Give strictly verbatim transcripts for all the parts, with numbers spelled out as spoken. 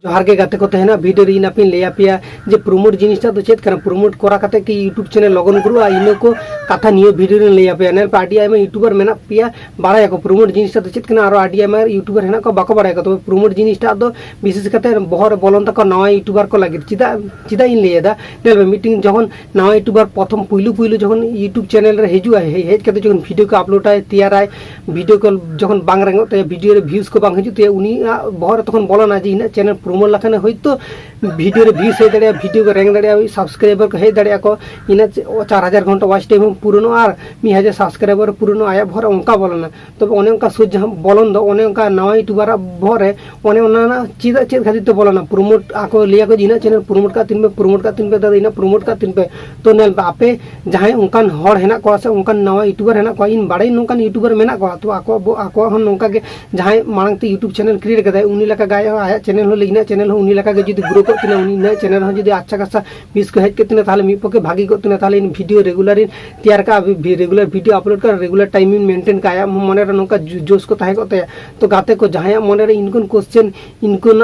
ᱡᱚᱦᱟᱨ ᱜᱮ ᱜᱟᱛᱮ ᱠᱚ, ᱛᱮᱦᱮᱧᱟᱜ ᱵᱷᱤᱰᱤᱭᱳ ᱨᱮ ᱤᱧ ᱟᱯᱮᱧ ᱞᱟᱹᱭ ᱟᱯᱮᱭᱟ ᱡᱮ ᱯᱨᱳᱢᱳᱴ ᱡᱤᱱᱤᱥᱴᱟᱜ ᱫᱚ ᱪᱮᱫ ᱠᱟᱱᱟ, ᱯᱨᱳᱢᱳᱴ ᱠᱚᱨᱟᱣ ᱠᱟᱛᱮ ᱠᱤ ᱤᱭᱩᱴᱩᱵᱽ ᱪᱮᱱᱮᱞ ᱞᱚᱜᱚᱱ ᱜᱨᱳᱜᱼᱟ, ᱤᱱᱟᱹ ᱠᱚ ᱠᱟᱛᱷᱟ ᱱᱤᱭᱟᱹ ᱵᱷᱤᱰᱤᱭᱳ ᱨᱮᱧ ᱞᱟᱹᱭ ᱟᱯᱮᱭᱟ᱾ ᱧᱮᱞ ᱯᱮ, ᱟᱹᱰᱤ ᱟᱭᱢᱟ ᱤᱭᱩᱴᱩᱵᱟᱨ ᱢᱮᱱᱟᱜ ᱯᱮᱭᱟ, ᱵᱟᱲᱟᱭᱟᱠᱚ ᱯᱨᱳᱢᱳᱴ ᱡᱤᱱᱤᱥᱴᱟᱜ ᱫᱚ ᱪᱮᱫ ᱠᱟᱱᱟ, ᱟᱨᱚ ᱟᱹᱰᱤ ᱟᱭᱢᱟ ᱤᱭᱩᱴᱩᱵᱟᱨ ᱦᱮᱱᱟᱜ ᱠᱚᱣᱟ ᱵᱟᱠᱚ ᱵᱟᱲᱟᱭᱟᱠᱚ᱾ ᱛᱚᱵᱮ ᱯᱨᱳᱢᱳᱴ ᱡᱤᱱᱤᱥᱴᱟᱜ ᱫᱚ ᱵᱤᱥᱮᱥ ᱠᱟᱛᱮ ᱵᱚᱦᱚᱜ ᱨᱮ ᱵᱚᱞᱚᱱ ᱛᱟᱠᱚᱣᱟ ᱱᱟᱣᱟ ᱤᱭᱩᱴᱩᱵᱟᱨ ᱠᱚ ᱞᱟᱹᱜᱤᱫ᱾ ᱪᱮᱫᱟᱜ, ᱪᱮᱫᱟᱜ ᱤᱧ ᱞᱟᱹᱭ ᱮᱫᱟ? ᱧᱮᱞ ᱢᱮ, ᱢᱤᱫᱴᱤᱱ ᱡᱚᱠᱷᱚᱱ ᱱᱟᱣᱟ ᱤᱭᱩᱴᱩᱵᱟᱨ ᱯᱨᱚᱛᱷᱚᱢ ᱯᱩᱭᱞᱩ ᱯᱩᱭᱞᱩ ᱡᱚᱠᱷᱚᱱ ᱤᱭᱩᱴᱩᱵᱽ ᱪᱮᱱᱮᱞ ᱨᱮ ᱦᱤᱡᱩᱜᱼᱟᱭ, ᱦᱮᱡ ᱦᱮᱡ ᱠᱟᱛᱮ ᱡᱚᱠᱷᱚᱱ ᱵᱷᱤᱰᱤᱭᱳ ᱠᱚ ᱟᱯᱞᱳᱰᱟᱭ, ᱛᱮᱭᱟᱨᱟᱭ, ᱵᱷᱤᱰᱤᱭᱳ ᱠᱚ ᱡᱚᱠᱷᱚᱱ ᱵᱟᱝ ᱨᱮᱸᱜᱚᱜ ᱛᱟᱭᱟ, ᱵᱷᱤᱰᱤᱭᱳ ᱨᱮ ᱵᱷᱤᱭᱩᱡᱽ ᱠᱚ ᱵᱟᱝ ᱦᱤᱡᱩᱜ ᱛᱟᱭᱟ, ᱩᱱᱤᱭᱟᱜ ᱵᱚᱦᱚᱜ ᱨᱮ ᱛᱚᱠᱷᱚᱱ ᱵᱚᱞᱚᱱᱟ ᱡᱮ ᱤᱧᱟᱹᱜ ᱪᱮᱱᱮᱞ ᱯᱨᱳᱢᱳᱴ ᱞᱮᱠᱷᱟᱱ ᱦᱚᱭᱛᱳ ᱵᱷᱤᱰᱤᱭᱳ ᱨᱮ ᱵᱷᱤᱭᱩᱡᱽ ᱦᱮᱡ ᱫᱟᱲᱮᱭᱟᱜᱼᱟ, ᱵᱷᱤᱰᱤᱭᱳ ᱠᱚ ᱨᱮᱝ ᱫᱟᱲᱮᱭᱟᱜᱼᱟ, ᱥᱟᱵᱥᱠᱨᱟᱭᱵᱟᱨ ᱠᱚ ᱦᱮᱡ ᱫᱟᱲᱮᱭᱟᱜᱼᱟ ᱠᱚ, ᱤᱱᱟᱹ ᱪᱟᱨ ᱦᱟᱡᱟᱨ ᱜᱷᱚᱱᱴᱟ ᱣᱟᱪ ᱴᱟᱭᱤᱢ ᱦᱚᱸ ᱯᱩᱨᱚᱱᱚᱜᱼᱟ ᱟᱨ ᱢᱤᱫ ᱦᱟᱡᱟᱨ ᱥᱟᱵᱥᱠᱨᱟᱭᱵᱟᱨ ᱯᱩᱨᱚᱱᱚᱜᱼᱟ, ᱟᱭᱟᱜ ᱵᱚᱦᱚᱜ ᱨᱮ ᱚᱱᱠᱟ ᱵᱚᱞᱚᱱᱟ᱾ ᱛᱚᱵᱮ ᱚᱱᱮ ᱚᱱᱠᱟ ᱥᱳᱪ ᱡᱟᱦᱟᱸ ᱵᱚᱞᱚᱱ ᱫᱚ, ᱚᱱᱮ ᱚᱱᱠᱟ ᱱᱟᱣᱟ ᱤᱭᱩᱴᱩᱵᱟᱨᱟᱜ ᱵᱚᱦᱚᱜ ᱨᱮ ᱚᱱᱮ ᱚᱱᱟ ᱨᱮᱱᱟᱜ ᱪᱮᱫᱟᱜ, ᱪᱮᱫ ᱠᱷᱟᱹᱛᱤᱨ ᱛᱮ ᱵᱚᱞᱚᱱᱟ? ᱯᱨᱳᱢᱳᱴ ᱟᱠᱚ ᱞᱟᱹᱭᱟ ᱠᱚ ᱡᱮ ᱤᱱᱟᱹᱜ ᱪᱮᱱᱮᱞ ᱯᱨᱳᱢᱳᱴ ᱠᱟᱜ ᱛᱤᱧ ᱯᱮ, ᱯᱨᱳᱢᱳᱴ ᱠᱟᱜ ᱛᱤᱧ ᱯᱮ ᱫᱟᱫᱟ, ᱤᱱᱟᱹᱜ ᱯᱨᱳᱢᱳᱴ ᱠᱟᱜ ᱛᱤᱧ ᱯᱮ᱾ ᱛᱚ ᱧᱮᱞ ᱯᱮ, ᱟᱯᱮ ᱡᱟᱦᱟᱸᱭ ᱚᱱᱠᱟᱱ ᱦᱚᱲ ᱦᱮᱱᱟᱜ ᱠᱚᱣᱟ ᱥᱮ ᱚᱱᱠᱟᱱ ᱱᱟᱣᱟ ᱤᱭᱩᱴᱩᱵᱟᱨ ᱦᱮᱱᱟᱜ ᱠᱚᱣᱟ, ᱤᱧ ᱵᱟᱲᱟᱭ ᱱᱚᱝᱠᱟᱱ ᱤᱭᱩᱴᱩᱵᱟᱨ ᱢᱮᱱᱟᱜ ᱠᱚᱣᱟ, ᱛᱚ ᱟᱠᱚᱣᱟᱜ ᱵᱚ-, ᱟᱠᱚᱣᱟᱜ ᱦᱚᱸ ᱱᱚᱝᱠᱟ ᱜᱮ ᱡᱟᱦᱟᱸᱭ ᱢᱟᱲᱟᱝ ᱛᱮ ᱤᱭᱩᱴᱩᱵᱽ ᱪᱮᱱᱮᱞ ᱠᱨᱤᱭᱮᱴ ᱠᱟᱫᱟᱭ, ᱩᱱᱤ ᱞᱮᱠᱟ ᱜᱮ ᱟᱭᱟᱜ ᱪᱮᱱᱮᱞ ᱦᱚᱸ ᱞᱟᱹᱭ, ᱤᱧᱟᱹᱜ ᱪᱮᱱᱮᱞ ᱦᱚᱸ ᱩᱱᱤ ᱞᱮᱠᱟ ᱜᱮ ᱡᱩᱫᱤ ᱜᱨᱳ ᱠᱚᱜ ᱛᱤᱧᱟ, ᱩᱱᱤ ᱤᱧᱟᱹᱜ ᱪᱮᱱᱮᱞ ᱦᱚᱸ ᱡᱩᱫᱤ ᱟᱪᱪᱷᱟ ᱠᱟᱥᱟ ᱵᱷᱤᱭᱩᱡᱽ ᱠᱚ ᱦᱮᱡ ᱠᱚᱜ ᱛᱤᱧᱟ, ᱛᱟᱦᱚᱞᱮ ᱢᱤᱫ ᱯᱚᱠᱠᱷᱮ ᱵᱷᱟᱜᱤ ᱠᱚᱜ ᱛᱤᱧᱟ, ᱛᱟᱦᱚᱞᱮ ᱤᱧ ᱵᱷᱤᱰᱤᱭᱳ ᱨᱮᱜᱩᱞᱟᱨ ᱤᱧ ᱛᱮᱭᱟᱨ ᱠᱟᱜᱼᱟ, ᱵᱷᱤ-, ᱨᱮᱜᱩᱞᱟᱨ ᱵᱷᱤᱰᱤᱭᱳ ᱟᱯᱞᱳᱰ ᱠᱟᱜᱼᱟ, ᱨᱮᱜᱩᱞᱟᱨ ᱴᱟᱭᱤᱢ ᱤᱧ ᱢᱮᱱᱴᱮᱱ ᱠᱟᱜᱼᱟ, ᱟᱭᱟᱜ ᱢᱚᱱᱮ ᱨᱮ ᱱᱚᱝᱠᱟ ᱡᱳ-, ᱡᱳᱥ ᱠᱚ ᱛᱟᱦᱮᱸ ᱠᱚᱜ ᱛᱟᱭᱟ᱾ ᱛᱚ ᱜᱟᱛᱮ ᱠᱚ, ᱡᱟᱦᱟᱸᱭᱟᱜ ᱢᱚᱱᱮ ᱨᱮ ᱤᱱᱠᱩᱱ ᱠᱚᱥᱪᱮᱱ ᱤᱱᱠᱩᱱ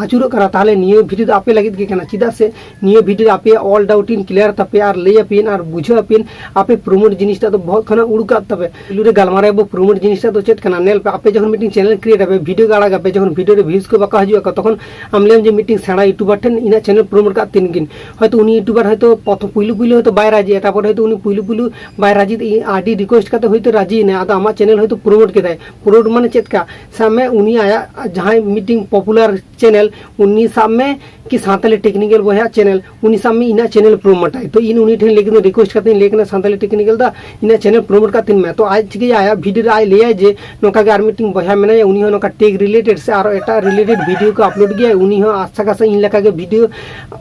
ᱟᱹᱪᱩᱨᱚᱜ ᱠᱟᱱᱟ, ᱛᱟᱦᱚᱞᱮ ᱱᱤᱭᱟᱹ ᱵᱷᱤᱰᱤᱭᱳ ᱫᱚ ᱟᱯᱮ ᱞᱟᱹᱜᱤᱫ ᱜᱮ ᱠᱟᱱᱟ᱾ ᱪᱮᱫᱟᱜ ᱥᱮ ᱱᱤᱭᱟᱹ ᱵᱷᱤᱰᱤᱭᱳ ᱨᱮ ᱟᱯᱮᱭᱟᱜ ᱚᱞ ᱰᱟᱣᱩᱴ ᱤᱧ ᱠᱞᱤᱭᱟᱨ ᱛᱟᱯᱮᱭᱟ ᱟᱨ ᱞᱟᱹᱭ ᱟᱯᱮᱭᱟᱹᱧ ᱟᱨ ᱵᱩᱡᱷᱟᱹᱣ ᱟᱯᱮᱭᱟᱹᱧ, ᱟᱯᱮ ᱯᱨᱳᱢᱳᱴ ᱡᱤᱱᱤᱥᱴᱟᱜ ᱫᱚ ᱵᱚᱦᱚᱜ ᱠᱷᱚᱱᱟᱜ ᱩᱰᱩᱠ ᱠᱟᱜ ᱛᱟᱯᱮ᱾ ᱯᱩᱭᱞᱩ ᱨᱮ ᱜᱟᱞᱢᱟᱨᱟᱣ ᱟᱵᱚ ᱯᱨᱳᱢᱳᱴ ᱡᱤᱱᱤᱥᱴᱟᱜ ᱫᱚ ᱪᱮᱫ ᱠᱟᱱᱟ᱾ ᱧᱮᱞ ᱯᱮ, ᱟᱯᱮ ᱡᱚᱠᱷᱚᱱ ᱢᱤᱫᱴᱤᱝ ᱪᱮᱱᱮᱞ ᱠᱨᱤᱭᱮᱴ ᱟᱯᱮ, ᱵᱷᱤᱰᱤᱭᱳ ᱜᱮ ᱟᱲᱟᱜ ᱟᱯᱮ, ᱡᱚᱠᱷᱚᱱ ᱵᱷᱤᱰᱤᱭᱳ ᱨᱮ ᱵᱷᱤᱭᱩᱡᱽ ᱠᱚ ᱵᱟᱠᱚ ᱦᱤᱡᱩᱜᱼᱟ, ᱛᱚᱠᱷᱚᱱ ᱟᱢ ᱞᱟᱹᱭᱟᱢ ᱡᱮ ᱢᱤᱫᱴᱤᱝ ᱥᱮᱬᱟ ᱤᱭᱩᱴᱩᱵᱟᱨ ᱴᱷᱮᱱ ᱤᱧᱟᱹᱜ ᱪᱮᱱᱮᱞ ᱯᱨᱳᱢᱳᱴ ᱠᱟᱜ ᱛᱤᱧ ᱠᱤᱱ᱾ ᱦᱚᱭᱛᱳ ᱩᱱᱤ ᱤᱭᱩᱴᱩᱵᱟᱨ ᱦᱚᱭᱛᱳ ᱯᱨᱚᱛᱷᱚᱢ ᱯᱩᱭᱞᱩ ᱯᱩᱭᱞᱩ ᱦᱚᱭᱛᱳ ᱵᱟᱭ ᱨᱟᱡᱤᱜᱼᱟ, ᱛᱟᱨᱯᱚᱨ ᱦᱚᱭᱛᱳ ᱩᱱᱤ ᱯᱩᱭᱞᱩ ᱯᱩᱭᱞᱩ ᱵᱟᱭ ᱨᱟᱡᱤ, ᱟᱹᱰᱤ ᱨᱤᱠᱩᱭᱮᱥᱴ ᱠᱟᱛᱮ ᱦᱚᱭᱛᱳ ᱨᱟᱡᱤᱭᱮᱱᱟᱭ, ᱟᱫᱚ ᱟᱢᱟᱜ ᱪᱮᱱᱮᱞ ᱦᱚᱭᱛᱳ ᱯᱨᱳᱢᱳᱴ ᱠᱮᱫᱟᱭ᱾ ᱯᱨᱳᱢᱳᱴ ᱢᱟᱱᱮ ᱪᱮᱫ ᱠᱟ? ᱥᱟᱵ ᱢᱮ ᱩᱱᱤ ᱟᱭᱟᱜ ᱡᱟᱦᱟᱸᱭ ᱢᱤᱫᱴᱤᱝ ᱯᱚᱯᱩᱞᱟᱨ ᱪᱮᱱᱮᱞ, ᱩᱱᱤ ᱥᱟᱵ ᱢᱮ ᱠᱤ ᱥᱟᱱᱛᱟᱞᱤ ᱴᱮᱠᱱᱤᱠᱮᱞ ᱵᱚᱭᱦᱟ ᱪᱮᱱᱮᱞ, ᱩᱱᱤ ᱥᱟᱵ ᱢᱮ ᱤᱧᱟᱹᱜ ᱪᱮᱱᱮᱞ ᱯᱨᱳᱢᱳᱴᱟᱭ, ᱛᱚ ᱤᱧ ᱩᱱᱤ ᱴᱷᱮᱱ ᱞᱟᱹᱭ ᱠᱮᱫᱟ, ᱨᱤᱠᱩᱭᱮᱥᱴ ᱠᱟᱛᱮ ᱤᱧ ᱞᱟᱹᱭ ᱠᱟᱱᱟ, "ᱥᱟᱱᱛᱟᱞᱤ ᱴᱮᱠᱱᱤᱠᱮᱞ ᱫᱟ, ᱤᱧᱟᱹᱜ ᱪᱮᱱᱮᱞ ᱯᱨᱳᱢᱳᱴ ᱠᱟᱜ ᱛᱤᱧ ᱢᱮ᱾" ᱛᱚ ᱟᱡ ᱪᱤᱠᱟᱹᱭᱟ, ᱟᱭᱟᱜ ᱵᱷᱤᱰᱤᱭᱳ ᱨᱮ ᱟᱡ ᱞᱟᱹᱭᱟᱭ ᱡᱮ ᱱᱚᱝᱠᱟ ᱜᱮ ᱟᱨ ᱢᱤᱫᱴᱤᱝ ᱵᱚᱭᱦᱟ ᱢᱮᱱᱟᱭᱟ, ᱩᱱᱤ ᱦᱚᱸ ᱱᱚᱝᱠᱟ ᱴᱮᱠ ᱨᱤᱞᱮᱴᱮᱰ ᱥᱮ ᱟᱨᱚ ᱮᱴᱟᱜ ᱨᱤᱞᱮᱴᱮᱰ ᱵᱷᱤᱰᱤᱭᱳ ᱠᱚ ᱟᱯᱞᱳᱰ ᱜᱮᱭᱟᱭ, ᱩᱱᱤ ᱦᱚᱸ ᱟᱪᱪᱷᱟ ᱠᱟᱥᱟ ᱤᱧ ᱞᱮᱠᱟ ᱜᱮ ᱵᱷᱤᱰᱤᱭᱳ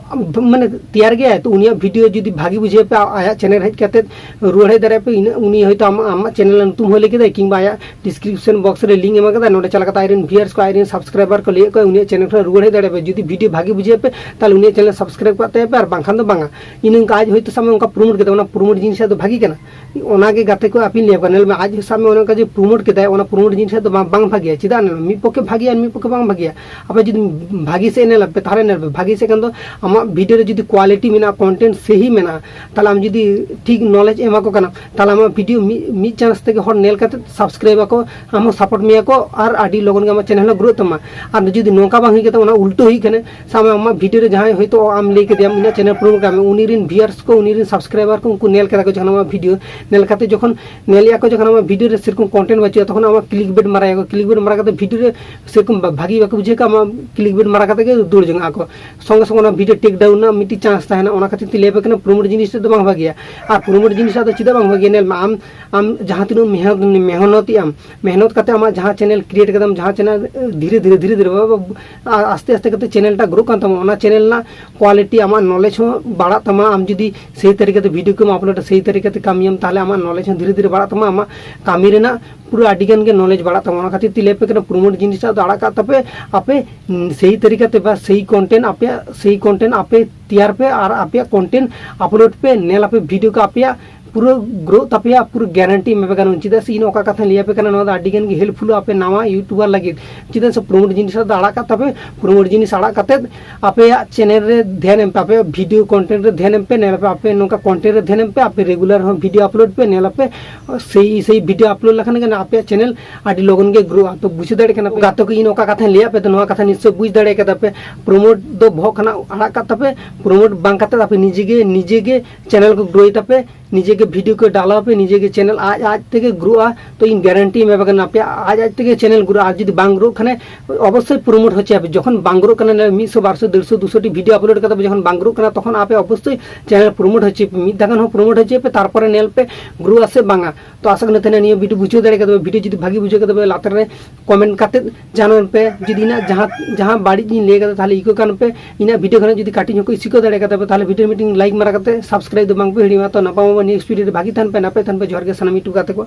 ᱢᱟᱱᱮ ᱛᱮᱭᱟᱨ ᱜᱮᱭᱟᱭ᱾ ᱛᱚ ᱩᱱᱤᱭᱟᱜ ᱵᱷᱤᱰᱤᱭᱳ ᱡᱩᱫᱤ ᱵᱷᱟᱜᱤ ᱵᱩᱡᱷᱟᱹᱣ ᱯᱮ, ᱟᱭᱟᱜ ᱪᱮᱱᱮᱞ ᱦᱮᱡ ᱠᱟᱛᱮ ᱨᱩᱣᱟᱹᱲ ᱦᱮᱡ ᱫᱟᱲᱮᱭᱟᱜ ᱯᱮ, ᱤᱱᱟᱹ ᱩᱱᱤ ᱦᱚᱭᱛᱳ ᱟᱢᱟᱜ, ᱟᱢᱟᱜ ᱪᱮᱱᱮᱞ ᱧᱩᱛᱩᱢ ᱦᱚᱸ ᱞᱟᱹᱭ ᱠᱮᱫᱟᱭ, ᱠᱤᱝᱵᱟ ᱟᱭᱟᱜ ᱰᱤᱥᱠᱨᱤᱯᱥᱚᱱ ᱵᱚᱠᱥ ᱨᱮ ᱞᱤᱝᱠ ᱮᱢ ᱠᱟᱫᱟ, ᱱᱚᱰᱮ ᱪᱟᱞᱟᱣ ᱠᱟᱛᱮ ᱟᱡᱨᱮᱱ ᱵᱷᱤᱭᱟᱨᱥ ᱠᱚ, ᱟᱡᱨᱮᱱ ᱥᱟᱵᱥᱠᱨᱟᱭᱵᱟᱨ ᱠᱚ ᱞᱟᱹᱭᱮᱫ ᱠᱚᱣᱟ, ᱩᱱᱤᱭᱟᱜ ᱪᱮᱱᱮᱞ ᱠᱷᱚᱱ ᱨᱩᱣᱟᱹᱲ ᱦᱮᱡ ᱫᱟᱲᱮᱭᱟᱜ ᱯᱮ᱾ ᱡᱩᱫᱤ ᱵᱷᱤᱰᱤᱭᱳ ᱵᱷᱟᱜᱤ ᱵᱩᱡᱷᱟᱹᱣ ᱯᱮ, ᱛᱟᱦᱞᱮ ᱩᱱᱤᱭᱟᱜ ᱪᱮᱱᱮᱞ ᱥᱟᱵᱥᱠᱨᱟᱭᱤᱵ ᱠᱟᱜ ᱛᱟᱭᱟ ᱯᱮ, ᱟᱨ ᱵᱟᱝᱠᱷᱟᱱ ᱫᱚ ᱵᱟᱝᱟ᱾ ᱤᱱᱟᱹ ᱚᱱᱠᱟ ᱟᱡ ᱦᱚᱭᱛᱳ ᱥᱟᱵ ᱢᱮ ᱚᱱᱠᱟ ᱯᱨᱳᱢᱳᱴ ᱠᱮᱫᱟ, ᱚᱱᱟ ᱯᱨᱳᱢᱳᱴ ᱡᱤᱱᱤᱥ ᱫᱚ ᱵᱷᱟᱜᱤ ᱠᱟᱱᱟ? ᱚᱱᱟᱜᱮ ᱜᱟᱛᱮ ᱠᱚ ᱟᱯᱮᱧ ᱞᱟᱹᱭ ᱟᱯᱮ ᱠᱟᱱᱟ, ᱧᱮᱞ ᱢᱮ, ᱟᱡ ᱥᱟᱵ ᱢᱮ ᱚᱱᱮ ᱚᱱᱠᱟ ᱡᱮ ᱯᱨᱳᱢᱳᱴ ᱠᱮᱫᱟᱭ, ᱚᱱᱟ ᱯᱨᱳᱢᱳᱴ ᱡᱤᱱᱤᱥ ᱫᱚ ᱵᱟᱝ, ᱵᱟᱝ ᱵᱷᱟᱜᱮᱭᱟ᱾ ᱪᱮᱫᱟᱜ? ᱧᱮᱞ ᱢᱮ, ᱢᱤᱫ ᱯᱚᱠᱠᱷᱮ ᱵᱷᱟᱜᱮᱭᱟ ᱟᱨ ᱢᱤᱫ ᱯᱚᱠᱠᱷᱮ ᱵᱟᱝ ᱵᱷᱟᱜᱮᱭᱟ᱾ ᱟᱯᱮ ᱡᱩᱫᱤ ᱵᱷᱟᱜᱤ ᱥᱮᱫ ᱧᱮᱞ ᱯᱮ, ᱛᱟᱦᱚᱞᱮ ᱧᱮᱞ ᱯᱮ ᱵᱷᱟᱜᱤ ᱥᱮᱫ ᱠᱷᱟᱱ ᱫᱚ ᱟᱢᱟᱜ ᱵᱷᱤᱰᱤᱭᱳ ᱨᱮ ᱡᱩᱫᱤ ᱠᱳᱣᱟᱞᱤᱴᱤ ᱢᱮᱱᱟᱜᱼᱟ, ᱠᱚᱱᱴᱮᱱᱴ ᱥᱮᱦᱤ ᱢᱮᱱᱟᱜᱼᱟ, ᱛᱟᱦᱚᱞᱮ ᱟᱢ ᱡᱩᱫᱤ ᱴᱷᱤᱠ ᱱᱚᱞᱮᱡᱽ ᱮᱢᱟ ᱠᱚ ᱠᱟᱱᱟ, ᱛᱟᱦᱚᱞᱮ ᱟᱢᱟᱜ ᱵᱷᱤᱰᱤᱭᱳ ᱢᱤᱫ, ᱢᱤᱫ ᱪᱟᱱᱥ ᱛᱮᱜᱮ ᱦᱚᱲ ᱧᱮᱞ ᱠᱟᱛᱮ ᱥᱟᱵᱥᱠᱨᱟᱭᱤᱵ ᱟᱠᱚ, ᱟᱢ ᱦᱚᱸ ᱥᱟᱯᱳᱨᱴ ᱢᱮᱭᱟ ᱠᱚ, ᱟᱨ ᱟᱹᱰᱤ ᱞᱚᱜᱚᱱ ᱜᱮ ᱟᱢᱟᱜ ᱪᱮᱱᱮᱞ ᱦᱚᱸ ᱜᱨᱳᱜ ᱛᱟᱢᱟ᱾ ᱟᱨ ᱡᱩᱫᱤ ᱱᱚᱝᱠᱟ ᱵᱟᱝ ᱦᱩᱭ ᱠᱟᱛᱮ ᱚᱱᱟ ᱩᱞᱴᱟᱹ ᱦᱩᱭᱩᱜ ᱠᱟᱱᱟ, ᱥᱟᱵ ᱢᱮ ᱟᱢᱟᱜ ᱵᱷᱤᱰᱤᱭᱳ ᱨᱮ ᱡᱟᱦᱟᱸᱭ ᱦᱚᱭᱛᱳ ᱟᱢ ᱞᱟᱹᱭ ᱠᱮᱫᱮᱭᱟᱢ ᱤᱧᱟᱹᱜ ᱪᱮᱱᱮᱞ ᱯᱨᱳᱢᱳᱴ ᱠᱟᱜ ᱢᱮ, ᱩᱱᱤ ᱨᱮᱱ ᱵᱷᱤᱭᱟᱨᱥ ᱠᱚ, ᱩᱱᱤ ᱨᱮᱱ ᱥᱟᱵᱥᱠᱨᱟᱭᱵᱟᱨ ᱠᱚ, ᱩᱱᱠᱩ ᱧᱮᱞ ᱠᱮᱫᱟ ᱠᱚ ᱡᱚᱠᱷᱚᱱ ᱟᱢᱟᱜ ᱵᱷᱤᱰᱤᱭᱳ, ᱧᱮᱞ ᱠᱟᱛᱮ ᱡᱚᱠᱷᱚᱱ ᱧᱮᱞᱮᱜᱼᱟ ᱠᱚ ᱡᱚᱠᱷᱚᱱ ᱟᱢᱟᱜ ᱵᱷᱤᱰᱤᱭᱳ ᱨᱮ ᱥᱮᱨᱚᱠᱚᱢ ᱠᱚᱱᱴᱮᱱᱴ ᱵᱟᱹᱪᱩᱜᱼᱟ, ᱛᱚᱠᱷᱚᱱ ᱟᱢᱟᱜ ᱠᱞᱤᱠ ᱵᱮᱴ ᱢᱟᱨᱟᱭᱟᱠᱚ, ᱠᱞᱤᱠ ᱵᱮᱴ ᱢᱟᱨᱟ ᱠᱟᱛᱮ ᱵᱷᱤᱰᱤᱭᱳ ᱨᱮ ᱥᱮᱨᱚᱠᱚᱢ ᱵᱷᱟ-, ᱵᱷᱟᱹᱜᱤ ᱵᱟᱠᱚ ᱵᱩᱡᱷᱟᱹᱣ ᱠᱟᱜᱼᱟ, ᱟᱢᱟᱜ ᱠᱞᱤᱠ ᱵᱮᱴ ᱢᱟᱨᱟ ᱠᱟᱛᱮ ᱜᱮ ᱫᱟᱹᱲ ᱡᱚᱝᱟᱜᱼᱟ ᱠᱚ, ᱥᱚᱸᱜᱮ ᱥᱚᱸᱜᱮ ᱚᱱᱟ ᱵᱷᱤᱰᱤᱭᱳ ᱴᱮᱠ ᱰᱟᱣᱩᱱ ᱨᱮᱱᱟᱜ ᱢᱤᱫᱴᱤᱡ ᱪᱟᱱᱥ ᱛᱟᱦᱮᱱᱟ᱾ ᱚᱱᱟ ᱠᱷᱟᱹᱛᱤᱨ ᱛᱮ ᱞᱟᱹᱭ ᱟᱯᱮ ᱠᱟᱱᱟ ᱯᱨᱳᱢᱳᱴ ᱡᱤᱱᱤᱥ ᱫᱚ ᱵᱟᱝ ᱵᱷᱟᱹᱜᱤᱭᱟ᱾ ᱟᱨ ᱯᱨᱳᱢᱳᱴ ᱡᱤᱱᱤᱥ ᱫᱚ ᱪᱮᱫᱟᱜ ᱵᱟᱝ ᱵᱷᱟᱹᱜᱤᱭᱟ? ᱧᱮᱞ ᱢᱮ, ᱟᱢ, ᱟᱢ ᱡᱟᱦᱟᱸ ᱛᱤᱱᱟᱹᱜ ᱢᱮᱦᱱᱚᱛ, ᱢᱮᱦᱱᱚᱛ ᱮᱜ ᱟᱢ, ᱢᱮᱦᱱᱚᱛ ᱠᱟᱛᱮ ᱟᱢᱟᱜ ᱡᱟᱦᱟᱸ ᱪᱮᱱᱮᱞ ᱠᱨᱤᱭᱮᱴ ᱠᱟᱫᱟᱢ, ᱡᱟᱦᱟᱸ ᱪᱮᱱᱮᱞ ᱫᱷᱤᱨᱮ ᱫᱷᱤᱨᱮ, ᱫᱷᱤᱨᱮ ᱫᱷᱤᱨᱮ, ᱵᱟᱵᱟ, ᱵᱟᱵᱟ, ᱟ-, ᱟᱥᱛᱮ ᱟᱥᱛᱮ ᱠᱟᱛᱮ ᱪᱮᱱᱮᱞ ᱴᱟ ᱜᱨᱳᱜ ᱠᱟᱱ ᱛᱟᱢᱟ, ᱚᱱᱟ ᱪᱮᱱᱮᱞ ᱨᱮᱱᱟᱜ ᱠᱳᱣᱟᱞᱤᱴᱤ, ᱟᱢᱟᱜ ᱱᱚᱞᱮᱡᱽ ᱦᱚᱸ ᱵᱟᱲᱟᱜ ᱛᱟᱢᱟ᱾ ᱟᱢ ᱡᱩᱫᱤ ᱥᱮᱭ ᱛᱟᱹᱨᱤᱠᱟᱛᱮ ᱵᱷᱤᱰᱤᱭᱳ ᱠᱚᱢ ᱟᱯᱞᱳᱰᱟ, ᱥᱮᱭ ᱛᱟᱹᱨᱤᱠᱟᱛᱮ ᱠᱟᱹᱢᱤᱭᱟᱢ, ᱛᱟᱦᱚᱞᱮ ᱟᱢᱟᱜ ᱱᱚᱞᱮᱡᱽ ᱦᱚᱸ ᱫᱷᱤᱨᱮ ᱫᱷᱤᱨᱮ ᱵᱟᱲᱟᱜ ᱛᱟᱢᱟ, ᱟᱢᱟᱜ ᱠᱟᱹᱢᱤ ᱨᱮᱱᱟᱜ ᱯᱩᱨᱟᱹ ᱟᱹᱰᱤ ᱜᱟᱱ ᱜᱮ ᱱᱚᱞᱮᱡᱽ ᱵᱟᱲᱟᱜ ᱛᱟᱢᱟ᱾ ᱚᱱᱟ ᱠᱷᱟᱹᱛᱤᱨ ᱛᱮ ᱞᱟᱹᱭ ᱟᱯᱮ ᱠᱟᱱᱟ, ᱯᱨᱳᱢᱳᱴ ᱡᱤᱱᱤᱥᱴᱟᱜ ᱫᱚ ᱟᱲᱟᱜ ᱠᱟᱜ ᱛᱟᱯᱮ, ᱟᱯᱮ, ᱩᱸ, ᱥᱮᱭ ᱛᱟᱹᱨᱤᱠᱟᱛᱮ ᱵᱟ ᱥᱮᱭ ᱠᱚᱱᱴᱮᱱᱴ ᱟᱯᱮᱭᱟᱜ, ᱥᱮᱭ ᱠᱚᱱᱴᱮᱱᱴ ᱟᱯᱮ ᱛᱮᱭᱟᱨ ᱯᱮ ᱟᱨ ᱟᱯᱮᱭᱟᱜ ᱠᱚᱱᱴᱮᱱᱴ ᱟᱯᱞᱳᱰ ᱯᱮ, ᱧᱮᱞ ᱟᱯᱮ ᱵᱷᱤᱰᱤᱭᱳ ᱠᱚ ᱟᱯᱮᱭᱟᱜ ᱯᱩᱨᱟᱹ ᱜᱨᱳᱜ ᱛᱟᱯᱮᱭᱟ, ᱯᱩᱨᱟᱹ ᱜᱮᱨᱮᱱᱴᱤ ᱮᱢᱟ ᱯᱮ ᱠᱟᱱᱟ᱾ ᱪᱮᱫᱟᱜ ᱥᱮ ᱤᱧ ᱚᱠᱟ ᱠᱟᱛᱷᱟᱧ ᱞᱟᱹᱭ ᱟᱯᱮ ᱠᱟᱱᱟ, ᱱᱚᱣᱟ ᱫᱚ ᱟᱹᱰᱤ ᱜᱟᱱ ᱜᱮ ᱦᱮᱞᱯᱯᱷᱩᱞᱚᱜᱼᱟ ᱟᱯᱮ ᱱᱟᱣᱟ ᱤᱭᱩᱴᱩᱵᱟᱨ ᱞᱟᱹᱜᱤᱫ᱾ ᱪᱮᱫᱟᱜ ᱥᱮ ᱯᱨᱳᱢᱳᱴ ᱡᱤᱱᱤᱥ ᱫᱚ ᱟᱲᱟᱜ ᱠᱟᱜ ᱛᱟᱯᱮ, ᱯᱨᱳᱢᱳᱴ ᱡᱤᱱᱤᱥ ᱟᱲᱟᱜ ᱠᱟᱛᱮ ᱟᱯᱮᱭᱟᱜ ᱪᱮᱱᱮᱞ ᱨᱮ ᱫᱷᱮᱭᱟᱱ ᱮᱢ ᱯᱮ, ᱟᱯᱮᱭᱟᱜ ᱵᱷᱤᱰᱤᱭᱳ ᱠᱚᱱᱴᱮᱱᱴ ᱨᱮ ᱫᱷᱮᱭᱟᱱ ᱮᱢ ᱯᱮ, ᱧᱮᱞ ᱟᱯᱮ, ᱟᱯᱮ ᱱᱚᱝᱠᱟ ᱠᱚᱱᱴᱮᱱᱴ ᱨᱮ ᱫᱷᱮᱭᱟᱱ ᱮᱢ ᱯᱮ, ᱟᱯᱮ ᱨᱮᱜᱩᱞᱟᱨ ᱦᱚᱸ ᱵᱷᱤᱰᱤᱭᱳ ᱟᱯᱞᱳᱰ ᱯᱮ, ᱧᱮᱞ ᱟᱯᱮ ᱥᱮᱭ, ᱥᱮᱭ ᱵᱷᱤᱰᱤᱭᱳ ᱟᱯᱞᱳᱰ ᱞᱮᱠᱷᱟᱱ ᱜᱮ ᱟᱯᱮᱭᱟᱜ ᱪᱮᱱᱮᱞ ᱟᱹᱰᱤ ᱞᱚᱜᱚᱱ ᱜᱮ ᱜᱨᱳᱜᱼᱟ᱾ ᱛᱚ ᱵᱩᱡᱷᱟᱹᱣ ᱫᱟᱲᱮᱭᱟᱜ ᱠᱟᱱᱟ ᱯᱮ ᱜᱟᱛᱮ ᱠᱚ, ᱤᱧ ᱚᱠᱟ ᱠᱟᱛᱷᱟᱧ ᱞᱟᱹᱭᱟᱫ ᱯᱮ ᱛᱟᱦᱮᱸ, ᱱᱚᱣᱟ ᱠᱟᱛᱷᱟ ᱱᱤᱥᱪᱚᱭ ᱵᱩᱡᱽ ᱫᱟᱲᱮ ᱠᱟᱫᱟ ᱯᱮ᱾ ᱯᱨᱳᱢᱳᱴ ᱫᱚ ᱵᱚᱦᱚᱜ ᱠᱷᱚᱱᱟᱜ ᱟᱲᱟᱜ ᱠᱟᱜ ᱛᱟᱯᱮ, ᱯᱨᱳᱢᱳᱴ ᱵᱟᱝ ᱠᱟᱛᱮ ᱟᱯᱮ ᱱᱤᱡᱮ ᱜᱮ, ᱱᱤᱡᱮ ᱜᱮ ᱪᱮᱱᱮᱞ ᱠᱚ ᱜᱨᱳᱭ ᱛᱟᱯᱮ, ᱱᱤᱡᱮ ᱜᱮ ᱵᱷᱤᱰᱤᱭᱳ ᱠᱚ ᱰᱟᱞᱟᱣ ᱯᱮ, ᱱᱤᱡᱮ ᱜᱮ ᱪᱮᱱᱮᱞ ᱟᱡ ᱟᱡ ᱛᱮᱜᱮ ᱜᱨᱳᱜᱼᱟ᱾ ᱛᱚ ᱤᱧ ᱜᱮᱨᱮᱱᱴᱤ ᱮᱢᱟ ᱯᱮ ᱠᱟᱱᱟ, ᱟᱯᱮᱭᱟᱜ ᱟᱡ ᱟᱡ ᱛᱮᱜᱮ ᱪᱮᱱᱮᱞ ᱜᱨᱳᱜᱼᱟ᱾ ᱟᱨ ᱡᱩᱫᱤ ᱵᱟᱝ ᱜᱨᱳᱜ ᱠᱷᱟᱱᱮ ᱚᱵᱚᱥᱥᱳᱭ ᱯᱨᱳᱢᱳᱴ ᱦᱚᱪᱚᱭᱟᱯᱮ᱾ ᱡᱚᱠᱷᱚᱱ ᱵᱟᱝ ᱜᱨᱳᱜ ᱠᱟᱱᱟ, ᱢᱤᱫ ᱥᱚ, ᱵᱟᱨ ᱥᱚ, ᱰᱮᱲ ᱥᱚ, ᱫᱩ ᱥᱚ ᱴᱤ ᱵᱷᱤᱰᱤᱭᱳ ᱟᱯᱞᱳᱰ ᱠᱟᱛᱮ ᱯᱮ ᱡᱚᱠᱷᱚᱱ ᱵᱟᱝ ᱜᱨᱳᱜ ᱠᱟᱱᱟ, ᱛᱚᱠᱷᱚᱱ ᱟᱯᱮ ᱚᱵᱚᱥᱥᱳᱭ ᱪᱮᱱᱮᱞ ᱯᱨᱳᱢᱳᱴ ᱦᱚᱪᱚᱭ ᱯᱮ, ᱢᱤᱫ ᱫᱷᱟᱣ ᱜᱟᱱ ᱦᱚᱸ ᱯᱨᱳᱢᱳᱴ ᱦᱚᱪᱚᱭ ᱯᱮ, ᱛᱟᱨᱯᱚᱨᱮ ᱧᱮᱞ ᱯᱮ ᱜᱨᱳᱜᱼᱟ ᱥᱮ ᱵᱟᱝᱟ᱾ ᱛᱚ ᱟᱥᱟ ᱠᱟᱱᱟ ᱛᱮᱦᱮᱧ ᱱᱤᱭᱟᱹ ᱵᱷᱤᱰᱤᱭᱳ ᱵᱩᱡᱷᱟᱹᱣ ᱫᱟᱲᱮ ᱠᱟᱫᱟ ᱯᱮ᱾ ᱵᱷᱤᱰᱤᱭᱳ ᱡᱩᱫᱤ ᱵᱷᱟᱜᱤ ᱵᱩᱡᱷᱟᱹᱣ ᱠᱟᱫᱟ ᱯᱮ, ᱞᱟᱛᱟᱨ ᱨᱮ ᱠᱚᱢᱮᱱᱴ ᱠᱟᱛᱮ ᱡᱟᱱᱟᱣ ᱯᱮ᱾ ᱡᱩᱫᱤ ᱤᱧᱟᱹᱜ ᱡᱟᱦᱟᱸ, ᱡᱟᱦᱟᱸ ᱵᱟᱹᱲᱤᱡ ᱤᱧ ᱞᱟᱹᱭ ᱠᱟᱫᱟ, ᱛᱟᱦᱚᱞᱮ ᱤᱠᱟᱹ ᱠᱟᱱ ᱯᱮ᱾ ᱤᱧᱟᱹᱜ ᱵᱷᱤᱰᱤᱭᱳ ᱠᱷᱚᱱᱟᱜ ᱡᱩᱫᱤ ᱠᱟᱹᱴᱤᱡ ᱦᱚᱸᱠᱚ ᱥᱤᱠᱟᱹᱣ ᱫᱟᱲᱮ ᱠᱟᱫᱟ ᱯᱮ, ᱛᱟᱦᱚᱞᱮ ᱵᱷᱤᱰᱤᱭᱳ ᱢᱤᱫᱴᱤᱝ ᱞᱟᱭᱤᱠ ᱢᱟᱨᱟ ᱠᱟᱛᱮ ᱥᱟᱵᱥᱠᱨᱟᱭᱤᱵ ᱫᱚ ᱵᱟᱝ ᱯᱮ ᱦᱤᱲᱤᱧᱟ᱾ ᱛᱚ ᱱᱟᱯᱟᱭ ᱢᱟᱵᱚᱱ ᱱᱮᱠᱥᱴ ᱵᱷᱤᱰᱤᱭᱳ ᱨᱮ, ᱵᱷᱟᱜᱤ ᱛᱟᱦᱮᱱ ᱯᱮ, ᱱᱟᱯᱟᱭ ᱛᱟᱦᱮᱱ ᱯᱮ᱾ ᱡᱚᱦᱟᱨ ᱜᱮ ᱥᱟᱱᱟᱢ ᱤᱴᱩ ᱜᱟᱛᱮ ᱠᱚ᱾